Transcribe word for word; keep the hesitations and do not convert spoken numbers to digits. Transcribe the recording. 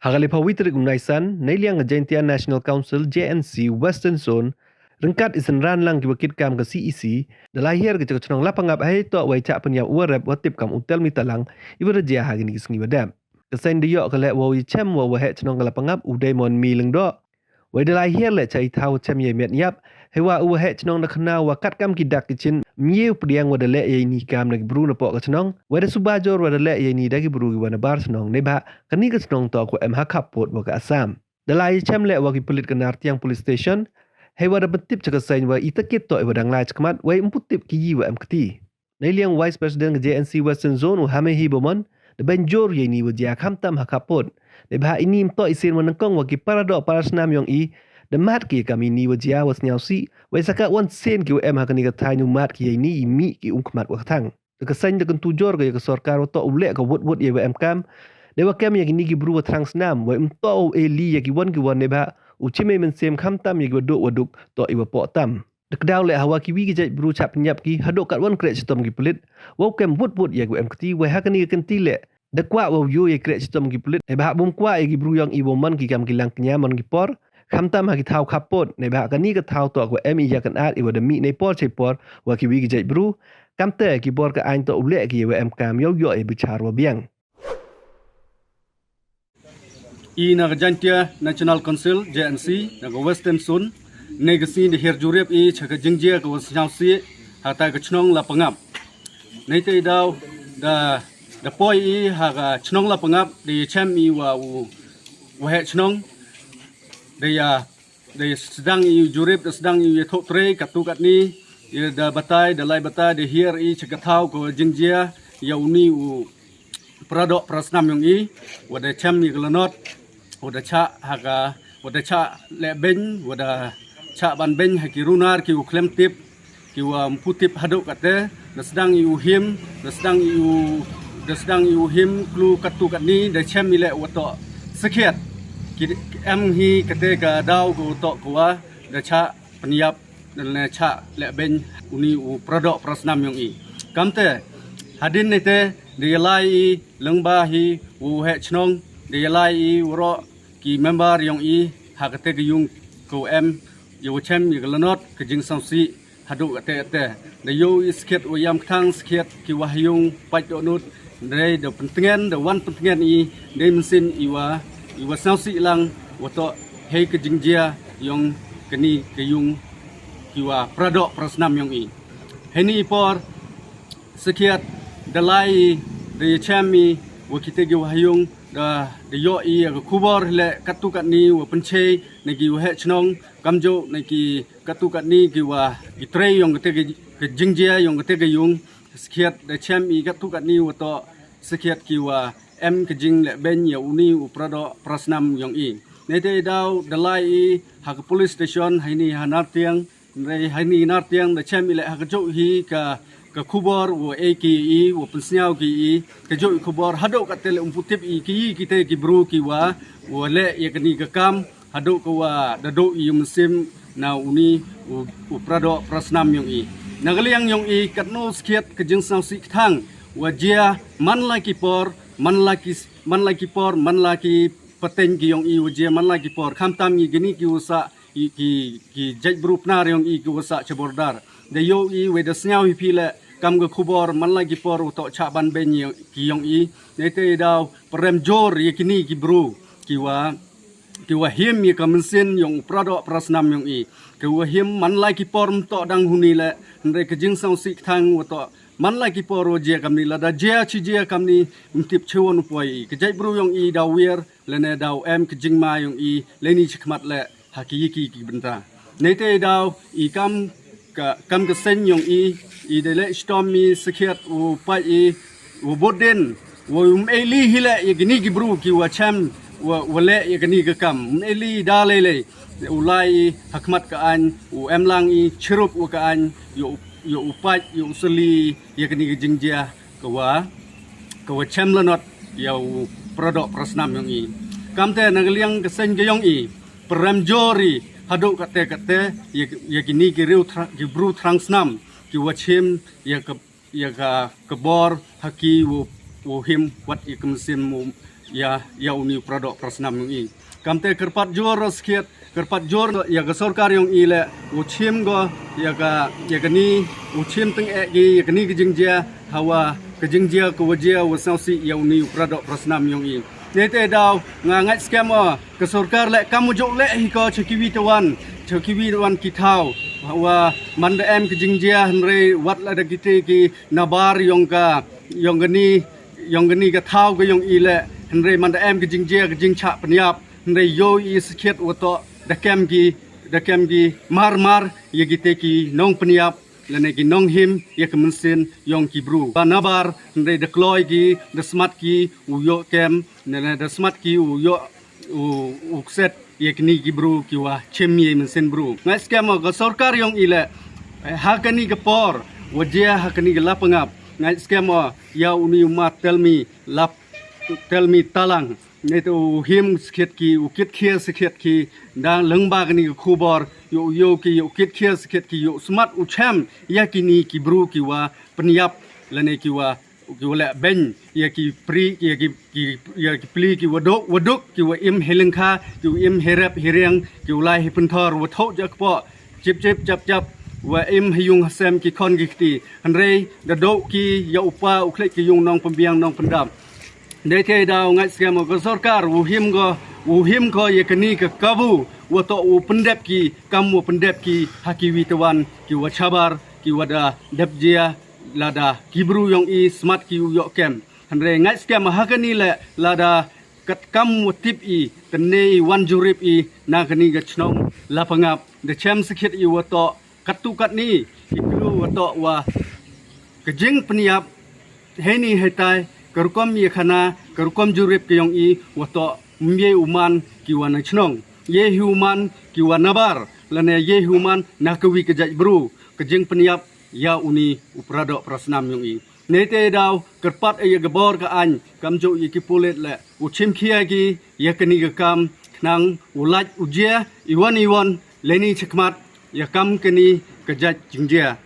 Ha ka le phaw wi tarik u Naisan, neiliang ka Jaintia National Council, J N C, Western Zone, ryngkat i synran lang ki wa kit kam ka C E C, da lai hiar ki cha ka chnong Lapangap hei toh wa i chah pynyap u warep wa tip kam u Telmi Talang, i wa da jia ha kini ki sngi wa dep. Ka seng da yoh ka leh wa u yachem wa u waheh chnong ka Lapangap, u Diamond Mi Lyngdoh. Wei da lai hiar leh cha i thaw chem yei met yap, hei wa u waheh chnong da khana wa kat kam ki dak ki chin, mye u pdiang wa da leh yei ni kam na ki bru na poh ka chnong, wei da suba jur wa da leh yei ni da ki bru ki wa na bar chnong, neibhah kani ka chnong toh ka em ha khap pud wa ka Assam. Da lai chem leh wa ki pulit ka Nartiang Police Station, hei wa da pyntip cha ka seng wa i takit toh i wa dang lai chakhmat, wei ym pu tip ki yi wa em kti. Neiliang Vice President ka J N C Western Zone u Hamehi Bomon, da bynjur yei ni wa jia khamtam ha khap pud. Neibhah ini ym toh i sien wa nyngkong wa ki para doh para snam yong i da mad ki kam ini wa jia wa sniawsih, wei sa ka wan sien ki wa em ha kani ka thaiñ u mad ki yei ni i mih ki umkhmat wa ka thang. Da ka seng da kyntu jur ka ya ka sorkar wa toh u leh ka wut wut yei wa em kam, dei wa kem ya kini ki bru wa thrang snam, wei ym toh u e li ya ki wan ki wan, neibhah u chim ei mynsiem khamtam ya ki wa duk wa duk toh i wa poh tam. Da kdaw leh ha wa ki wi ki jait bru chah pynyap ki, haduh kat wan kreh chitom ki pulit, wow kem wut wut ya ki wa em kti, wei ha kani ka kynti leh da kwah wow yoh ya kreh chitom ki pulit, neibhah bym kwah ya ki bru yong i wow man ki kam ki lang kñia man ki por, khamtam ha ki thaw khap pud, neibhah kani ka thaw toh ka wa em i ya kan ar i wa da mih nei por chei por wa ki wi ki jait bru, kamte ki bor ka aiñ toh u leh ki ya wa em kam yow yoh ya bichar wa biang. I na ka Jaintia National Council, J N C, na ka Western Zone, nei ka sngi da hiar jurip i cha ka jingjia ka wa sniawsih ha ta ka chnong Lapangap. Nei te i daw da, da poi i ha ka chnong Lapangap, da ya chem i wa u waheh chnong, da ya, da ya sdang i u jurip, da sdang i u ya thoh trei, katu katni, ya da batai, da lai batai, da hiar i cha ka thaw ka jingjia ya uni u para doh para snam yong i, wa da chem ya ka lanot, wa da chah ha ka, wa da chah leh beiñ, wa da chah ban beiñ ha ki runar ki u khlem tip, ki wa ym pu tip haduh kate, da sdang i u him, da sdang i u, da sdang i u him klu katu katni, da chem i leh wa toh sakhiat. Ki em hi kate ka daw ka wa toh ka wa da chah pynyap, da le chah leh beiñ uni u para doh para snam yong i. Kamte hadien nei te da ya lai i lyngba hi u waheh chnong, da ya lai i waroh ki member yong i ha kate ka yung ka wa em ya wa chem ya ka lanot ka jingsniawsih haduh kate kate. Da yoh i sakhiat wa yam kthang, sakhiat ki wa ha yung pait doh nud, dei da pyntngen, da wan pyntngen i, dei mynsiem i wa, i wa sniawsih lang wa toh hei ka jingjia yong kani ka yung ki wa para doh para snam yong i. Heini i por sakhiat da lai i, da ya chem i wa kite ki wa ha yung, da, da yoh i ya ka khubor hi leh katu katni wa pynchei na ki waheh chnong, kamjooh na ki katu katni ki wa ki trei yong kate ka, ka jingjia yong kate ka yung. Sakhiat da chem i katu katni wa toh sakhiat ki wa em ka jingleh beiñ ya uni u para doh para snam yong i. Nei te i daw da lai i ha ka police station heini ha Nartiang, hynrei heini Nartiang da chem i leh ha ka jooh hi ka, ka khubor wa e ki i, wa pynsniaw ki i ka jooh i khubor, haduh kate leh ym pu tip i ki yi kite ki bru ki wa, wa leh ya kani ka kam, haduh ka wa da duh i u mynsiem na uni u, u para doh para snam yong i. Na ka liang yong i, katno sakhiat ka jingsniawsih kthang wa jia man la ki por, man la ki, man la ki por, man la ki pateng ki yong i wa jia man la ki por, khamtam i kini ki wa sah, i ki, ki jait bru Pnar yong i ki wa sah cha border. Da yoh i wei da sniaw hi phi leh kam ka khubor man la ki por wa toh chah ban beiñ ya ki yong i. Nei te i daw pyrem jur ya kini ki bru ki wa, ki wa him ya ka mynsiem yong u para doh para snam yong i. Ki wa him man la ki por, ym toh dang huni leh, hynrei ka jingsniawsih kthang wa toh man la ki por wa jia kamni, lada jia chi jia kamni ym tip chiwon u poi i. Ka jait bru yong i daw wir, lane daw em ka jingma yong i leini chakhmat leh ha ki yi ki, ki bynta. Nei te i daw i kam ka, kam ka seng yong i, i da leh chitom i sakhiat u pait i, u bud din, wa ym e li hi leh ya kini ki bru ki wa chem, wa, wa leh ya kani ka kam. Ym e li da lei lei, u lai i ha khmat ka aiñ, u em lang i chirup wa ka aiñ, ya u, ya u pait, ya u sylli ya kani ka jingjia ka wa, ka wa chem lanot ya u para doh para snam yong i. Kamte na ka liang ka seng ka yong i, pyrem jur i haduh kate kate ya, ya kini ki riu thra-, ki bru thrang snam ki wa chim ya ka, ya ka, ka bor ha ki wa, u him wat i ka mynsiem u ya, ya uni u pradoh prasnam yong i. Kamte kyrpad jor o skhiat, kyrpad jor ya ka sorkar yong i le, u chim ko ya ka, ya kani, u chim teng e ki ya kani ka jingjia, hawa ka jingjia ka wajia wa sngewsih ya uni u pradoh prasnam yong i. Neite daw nga ngait skhem o ka sorkar le kam u jooh le hi ko cha kiwi tawan, cha kiwi tawan ki thaw, hawa man da em ka jingjia, hynrei wat la da kite ki nabar yong ka, yong kani, yong kani ka thaw ka yong i le, hynrei man da em ka jingjia ka jingchah pynyap, hynrei yow i skhiat wa toh da kem ki, da kem ki mar mar ya kite ki nongpynyap lane ki nonghim ya ka mynsiem yong ki bru. Ba nabar, hynrei da kloi ki, da smat ki u yoh kem, lane da smat ki u yoh u, u kset ya kini ki bru ki wa chim ya i mynsiem bru. Ngait skhem o ka sorkar yong i le, eh, ha kani ka por wajia, ha kani ka lapangap, ngait skhem o ya uni u ma Telmi Lap, Telmi Talang. Neite u him skhiat ki, u kit khiar skhiat ki, da lyngba kani ka khubor, yow, yow ki, yow kit khiar skhiat ki, yow smat u chem ya kini ki bru ki wa pynyap lane ki wa, ki wa leh beiñ ya ki pri, ya ki, ki, ya ki pli ki wa duk, wa duk, ki wa im hi lyngkha, ki wa im hi rep hi riang, ki wa lai hi pynthor, wa thoh ja kpoh, chip chip chap chap, wa im ha yung ha sem ki khon ki kti. Hynrei da dooh ki ya u pa u khlieh ki yung nongpynbiang nongpyndap. Neite daw ngait skhem o ka sorkar u him ko, u him ko ya kani ka kabu wa toh u pyndep ki, kam wa pyndep ki ha kiwi tawan ki wa chabar, ki wa da dep jia, lada ki bru yong i smat ki u yoh kem. Hynrei ngait skhem ha kani le, lada katkam wa tip i, tene i wan jurip i na kani ka chnong Lapangap, da chem skhiat i wa toh katto katni i klu wa toh wa ka jingpynyap heini heitai, ka rukom ya khana, ka rukom jurip ka yong i wa toh ym ye u man ki wa na chnong, ye hi u man ki wa nabar, lane ye hi u man na kawi ka jait bru, ka jingpynyap ya uni u pradoh prasnam yong i. Neite daw kyrpad ya ka bor ka aiñ, kamjooh ya ki pulit le, u chim khia ki ya kani ka kam, khnang u lait u jia i wan i wan leini chakhmat ya kam kani ka jait jingjia.